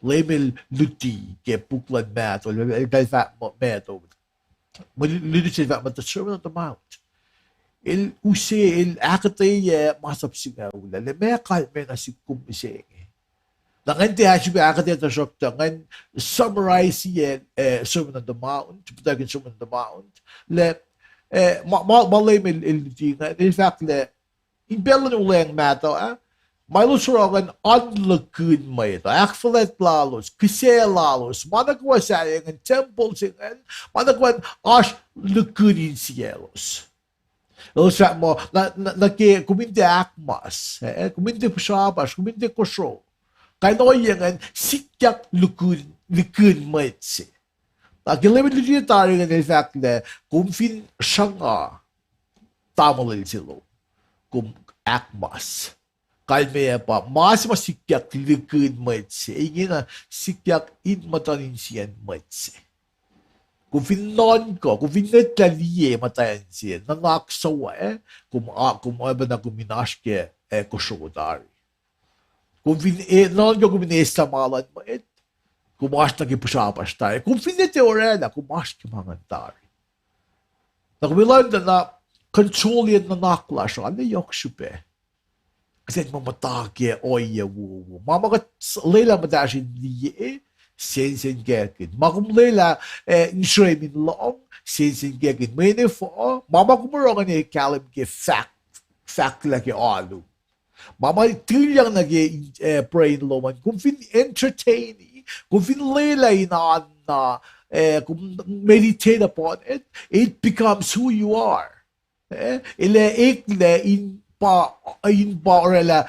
Leum El luti ke puk luhn Matthew, El, El fahk muh Matthew, mwe luti se fahk muh the Sermon on the Mount. El use, El ahkuhtweyac masap singucul ah, lah meac kalmac nuh sik kom mihsenge. Na ngan tiac srihpac ahkuhtweyac, tuhsruhktuh ngan summarize-iyac, eh, Sermon on the Mount, pihtuckin Sermon on the Mount, lah, eh, ma, ma, ma Leum El, El luti ingacn, El fahk lah, in pacl luhn Wuhlweacng Mahtuh ah, ma elos oruh ingacn oan lukun mwet uh, ahkfuhlwact lalos, kihsac lalos, ma nuh kwewa sahyacn tempuhl se ingacn, ma nuh kwewa, oasr lukun insiyaclos. Elos fahk muh, na, na, nuh ke kom in tiac ahkmas, eh, kom in tiac pihsrapasr, kom in tiac kosro. Kain ohiyac ingacn sikyak lukun, lukun mwet se. Na ke Leum El luti tari ingacn El fahk lah, kom fin sruhnga tamuhlwel se lom, kom ahkmas. Kalmeyac pa, ma se ma sikyak lukun mwet se, ingena sikyak in muhtuhn insiyacn mwet se. Kom fin nuhnkuh, kom fin ngwetlah liye muhtwacn se, nuhnak suwohs, kom, a, kom oacpacna kom in oasr ke, eh, kosro tari. Kom fin, eh, nuhnkuh kom in eslah ma luhn mwet, kom oasr nuh ke pihsrapasr tari. Kom fin tiac orwaclah, kom oasr ke ma ingacn tari. Na kom in lohng tuh na control-iyac nuhnak lasr uh, na yohk srihpac. Kuht in muh muhta ke ohiyac wowo. Ma ma kuht lwelah muhtahsr in liye, sensenkackihn. Ma kom lwelah, eh, in srem in lohng, sensenkackihn. Mwe ne fuh, ma ma kom oruh ingacn kahlwem ke fahk, fahklah ke alu. Ma ma tilyang nuh ke, eh, brain lom an, kom fin entertain, kom fin lwelah in oanna, eh, kom meditate upon it, it becomes who you are. Eh, el ac eklac in pa, in pa orwaclah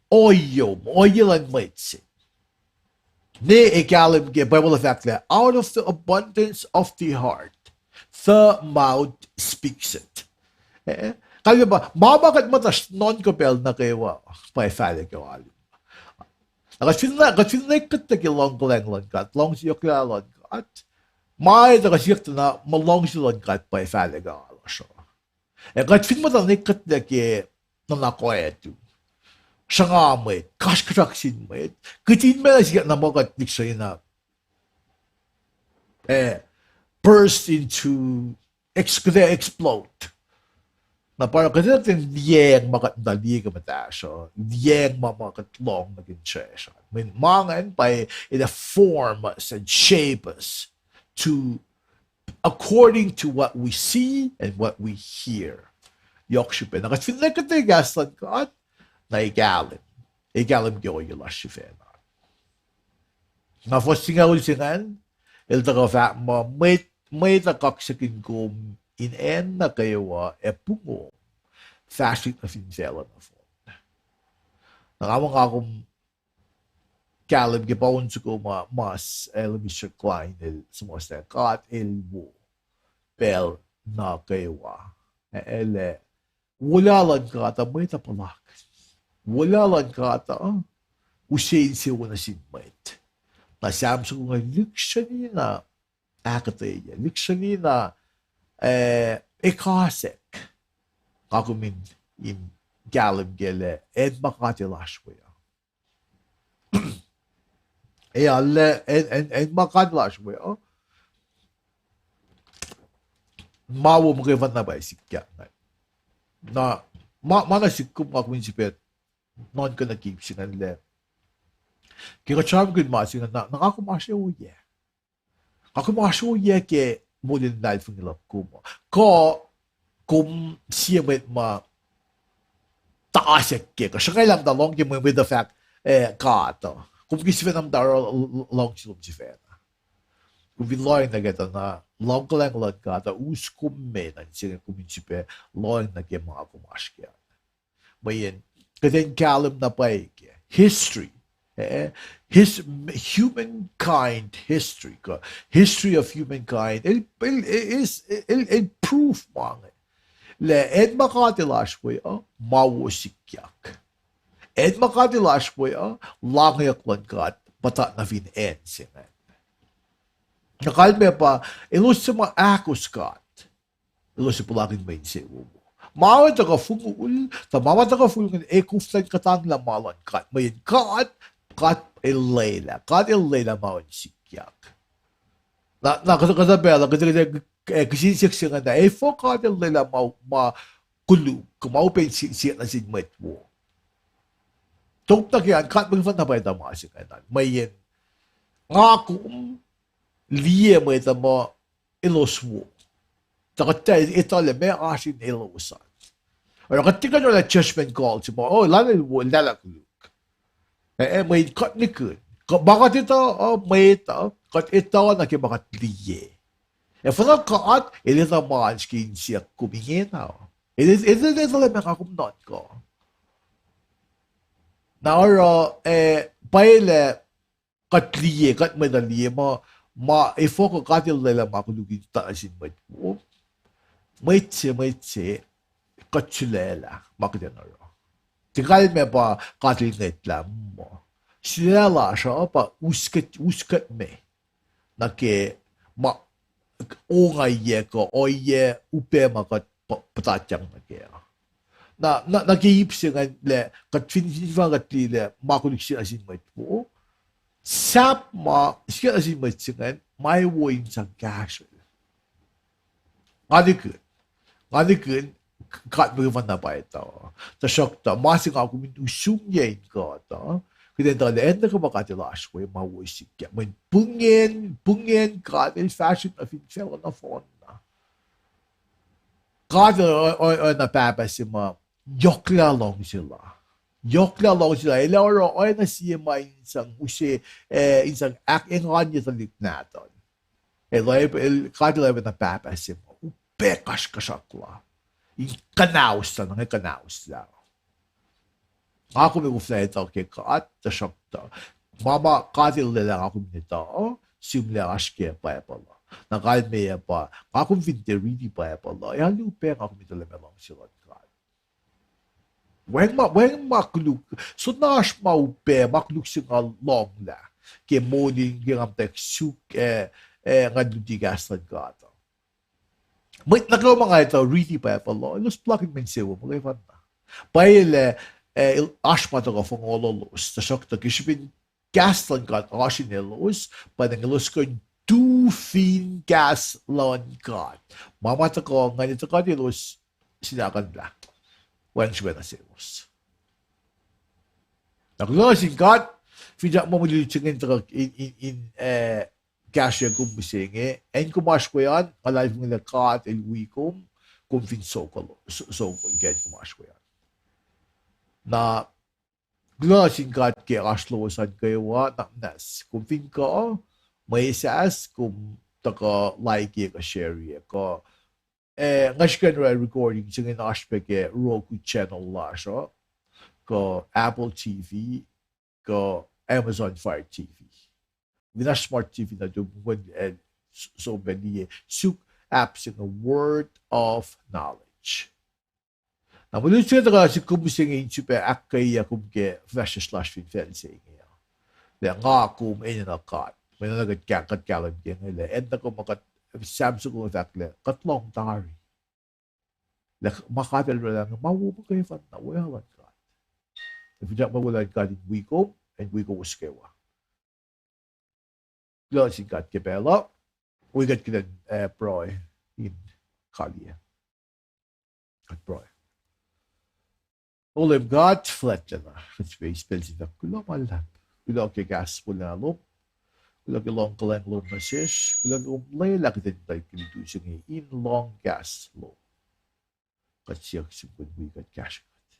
ohiyac, ohiyac luhn mwet se. Ne el kahlwem ke Bible uh fahk lah, out of the abundance of the heart, the mouth speaks it. Eh, kalmac pa, ma ma kuht muhta nuhnkuh pacl nuh kwewa, pa fahlah ke alu. Na kuht fin, kuht fin nwe kuhtlac ke luhngkuhlacng luhn God, luhngse yohklac luhn God, ma etuh kuht siyuck tuh na ma luhngse luhn God pa fahlah ke alu lasr uh. Ac kuht fin muhta nwe kuhtlac ke nuhnak oatu, sruhnga mwet, kasrkuhsrak sin mwet, kuht in mena sikyak na muh kuht lihksreni na, eh, burst into, ex-, kuht ac explode. Na pa kuht in liyacacng ma kuht muhta liye ke muhtahsr uh, liyacacng ma ma kuht lohng nuh ke sesr uh. Mweyen ma ingacn pa in a form us and shape us to according to what we see and what we hear. Yohk srihpac. Na kuht fin nwe kuhtlac kahs luhn God, na ac kahlwem, ac kahlwem ke ohiyac lasr sifacna. Na fuhs singucul se ingacn, el tuhkuh fahk muh mwet, mwet uh kaksakihn kom in acn nuh kwewa ac pungom, fahsrwelihk nuh fin facluh nohfohn. Na nga muh nga kom kahlwem ke pa on soko ma mas, eh, Mister Klein el suhmuhslah, God El wo pacl nuh kwewa. Eh, el ac, wolacna luhn God uh mwet uh puhlakihn. Wolacna luhn God uh use insewowo nuh sin mwet. Na Sam soko inge lihksreni na ahkuhtweyac, lihksreni na, eh, ekasack. Nga kom in, in kahlwem kac lah acn ma God El oasr we uh, ac arlac acn, acn, acn ma God El oasr we uh, ma wo muhkwena pa sikyak ingacn. Na ma, ma nuh sik kom, nga kom in sifacna nuhnkuh nuh ke ip se ingacn lah ke kuht sramsramkihn ma se ingacn, na, na nga kom oasr ohiyac. Nga kom oasr ohiyac ke molin luhlahlfongi luhk kom uh. Kuh kom sie mwet ma tasack kac, kuh sruhnga lah muhta lohng ke mwe, mwet uh fahk, eh, God uh. Kom ke sifacna muhta oruh lohng se lom sifacna. Kom fin lohacng nuh kac tuh na luhngkuhlacng luhn God uh us kom me nuh se inge kom in sifilpac lohacng nuh ke ma kom oasr kac. Mweyen kuht in kahlwem na pwacye ke history, eh, his, humankind history, kuh history of humankind. El, el, el, el proof ma inge lah acn ma God El oasr we uh, ma wo sikyak. Acn ma God El oasr we uh, langeyuck luhn God puhtat nuh fin acn se ingacn. Na kalmac pa, elos suc ma ahkos God, elos ac puhlakihn mwe insewowo. Ma oe tuhkuh fongul, tuh ma ma tuhkuh fongul ingacn ac koflah in kuhtanglah ma luhn God. Mweyen God, God El lwelah, God El lwelah ma in sikyak. Na, na kuhtuh, kuhtuh pacl uh, kuhtuh, kuhtuh, eh, kihsen siyuck se ingacn, efuh God El lwelah ma, ma koluk, kuh ma upac in si-, siyuck nuh sin mwet wo. Top nuh ke an, God muhkwena pwacye tuh ma se ingacn an. Mweyen nga kom liye mwet uh muh elos wo. Tuh kuht ac etuh lah meac oasr in elos an. Oruh kuht tiac kuh in orwaclah judgment call se muh, oh, lal el wo, lal ah koluk. Eh, eh, mweyen kuht nihkihn. Kuh ma kuht etuh uh, mwet uh, kuht etuh nuh ke ma kuht liye. Ac finne God El etuh ma srihke in siyuck kom ingena. El, El, El etuh lah meac nga kom nuhnkuh. Na oruh, eh, pwacye lah kuht liye, kuht mwet uh liye muh, ma efuh kuh God El lwelah ma koluk in tuh nuh sin mwet wo. Mwet se, mwet se, kuht sulaclah ma kuht in oruh. Tiac kalmac pa God El ngwetlah muh. Sulaclah lasr uh pa us kuht, us kuht me nuh ke ma ongaiyac kuh ohiyac upac ma kuht pu-, puhtatyang nuh kac uh. Na, na, nuh ke ip se ingacn lah kuht fin, fin, fin kuht liye lah ma koluk siyuck nuh sin mwet wo, sahp ma siyuck nuh sin mwet se ingacn, ma wo in sang kahsrwel. Nga nihkihn, nga nihkihn, God muhkwena pwacye tuh. Tuhsruhktuh ma se nga kom in usrnguck in kuht uh, kuht in etuh lah acn nuh kwewa ma God El oasr we, ma wo sikyak. Mweyen pungen, pungen God El fahsrwelihk nuh fin facluh nohfohnna. God El o-, o-, oacna pahpah se ma yohklah luhngse la. Yohklah luhngse la. El oruh oacna sie ma in sang use, eh, in sang ahkenganye tuhlihk nahtuhl. El, el, God El oacna pahpah se ma upac kasrkuhsrak la in kuhnahoslah, nuh ke kuhnahoslah. Nga kom ac koflah etuh ke God, tuhsruhktuh ma ma God El lwelah nga kom in etuh, sihmlac oasr ke Bible uh. Na kalmeyac pa, nga kom fin tiac riti Bible uh, ac alu pac nga kom in etuh lah meac luhngse luhn God. Wacngihn ma, wacngihn ma koluk, soenna oasr ma upac, ma koluk se nga lohnglah ke moul in ke nga muhtwacwacack suk, eh, eh, nga luti kahs luhn God uh. Mwet nuh kwewa ma nga etuh riti Bible uh, elos puhlakihn mwe insewowo muhkwena. Pwacye lah, eh, el oasr ma tuhkuh fohlohkihnyuck, tuhsruhktuh ke srihpen kahs luhn God oasr in elos, pa inge elos kuh in tu fin kahs luhn God. Ma ma tuhkuh ingacn tuhkuh elos sinakuhnlah. Wacngihn srihpac nuh selos. Na kuloh sin God, finsrak muh mwe lutlut se inge tuhkuh in, in, in, eh, kahsruh kom mihsenge, acn kom oasr we an, nga luhlahlfongi lah God El wi kom, kom fin suk, suk, suk ke acn kom oasr we an. Na kuloh sin God ke oasr lowos an kwewa, na muhnahs kom fin kuh, mwe sahs kom tuhkuh like kuh share kuh, eh, nga srihke in oruh recording se inge oasr pac ke Roku channel lasr uh, kuh Apple T V, kuh Amazon Fire T V. Fin oasr smart T V na tu, kom, eh, s-, som pac liye, suk app se inge Word of Knowledge. Na mwe lutlut se tuhkuh suk kom mihsenge in sifilpac ahkkweye kom ke fahsr lasr fin facl se inge uh. Lah nga kom enenuh God. Mweyen kuht kah-, kuht kahlwem ke inge lah acn nuh kwewa ma kuht, Sam soko fahk lah kuht lohng tari. Lah ma God El orwaclah inge ma wo muhkwena, wo luhn God. Finsrak muh wo luhn God in wi kom, in wi kowos kwewa. Kuloh sin God ke pacl uh, wi kuht kuht in, eh, pruhe in kaliyac. Kuht pruhe. O Leum God fuhlwactlacna, kuht sifilpac eis pacl se in fahk kuloh ma luhlahp. Kuloh ke kahs wolacna lom. Kuloh ke lohng kuhlwacng lom nuh sesr. Kuloh ke kom lwelah kuht in tuh ke lutu se inge in lohng kahs lom. Kuht siyuck sum kom wi kuht, kahsruh kuht.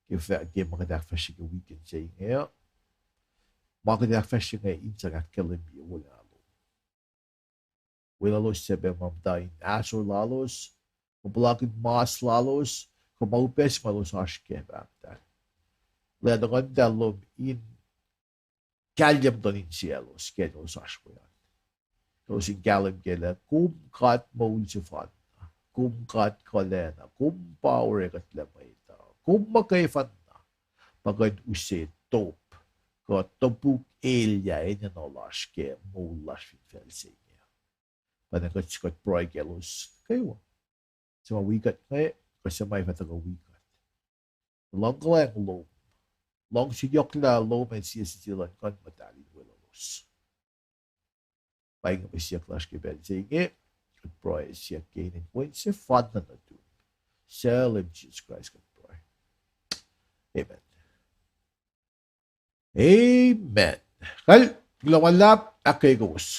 Ke fah-, ke ma kuht ahkfahsrye ke weekend se inge uh, ma kuht ahkfahsrye inge in sang ahkkahlwemye wolacna lom. Weluhlos suc pac ma muhta in ahsor lalos, kuh puhlakihn mas lalos, kuh ma upac se ma elos oasr kac, Pahpah muhtahl. Lwelah tuh kuh in tahk lom in kahlye muhtuhn insiyaclos ke acn elos oasr we an. Elos in kahlwem kac lah kom God moul sefanna, kom God kuhlacna, kom pa orekuhtlac mwet uh, kom muhkwena pa kuh in use top kuh topuk elyah enenuh lasr ke moul lasr fin facl se inge. Pa na kuht, kuht pruhe kaclos kwewa. Suc ma wi kuht inge, Kuh suc ma fah tuhkuh wi kuht. Luhngkuhlwacng lom. Luhngse yohk lah lom ac sie sin sie luhn kuh in muhtahl in weluhlos. Pa inge mwe siyuck lasr ke pacl se inge, kuht pruhe siyuck ke inen kuh in sefanna nuhtum. Suc Leum Jisus Kraist kuht pruhe. Amen. Amen. Kal, kuloh ma luhlahp, ahkkweye kowos.